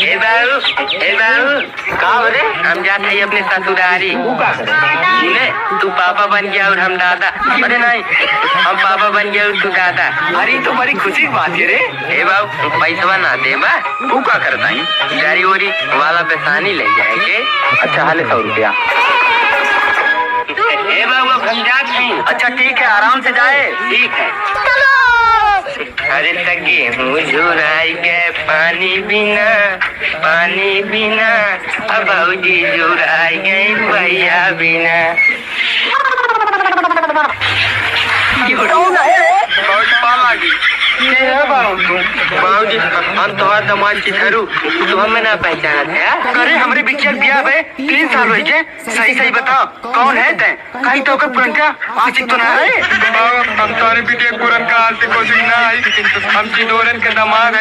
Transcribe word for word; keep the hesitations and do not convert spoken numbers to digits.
ए बाबू, ए बाबू। का हो रे? हम जात हई अपने ससुरारी। तू का करे? सुने, तू पापा बन गया और हम दादा। अरे नहीं, हम पापा बन गया और तू दादा। अरे, ई तो बड़ी खुशी की बात है रे। ए बाबू, पैसवा ना देबा। तू का करता है? गाड़ी ओरी वाला बेसानी ले जाए के। अच्छा, हाले सौ रुपया। ए बाबू, अब हम जात हई। अच्छा, ठीक है, आराम से जाए। ठीक है। अरे त गेहूं झुराई गए पानी बिना, पानी बिना, अब भौजी झुराई गई भैया बिना। बाबूजी, पा लागी। के है बाबू तू? बाबूजी, हम तोहार दामाद चिथरू, तू हमें ना पहचानत है? अरे, हमरे बिटिया के बियाह भए तीन साल होइ गए, सही सही बताओ, कौन है तैं? कहीं तोके पुरनका आशिक तो ना है? बाबू, हम तोहरे बिटिया के पुरनका आशिक उशिक ना है, हम चिदोरन के दामाद है।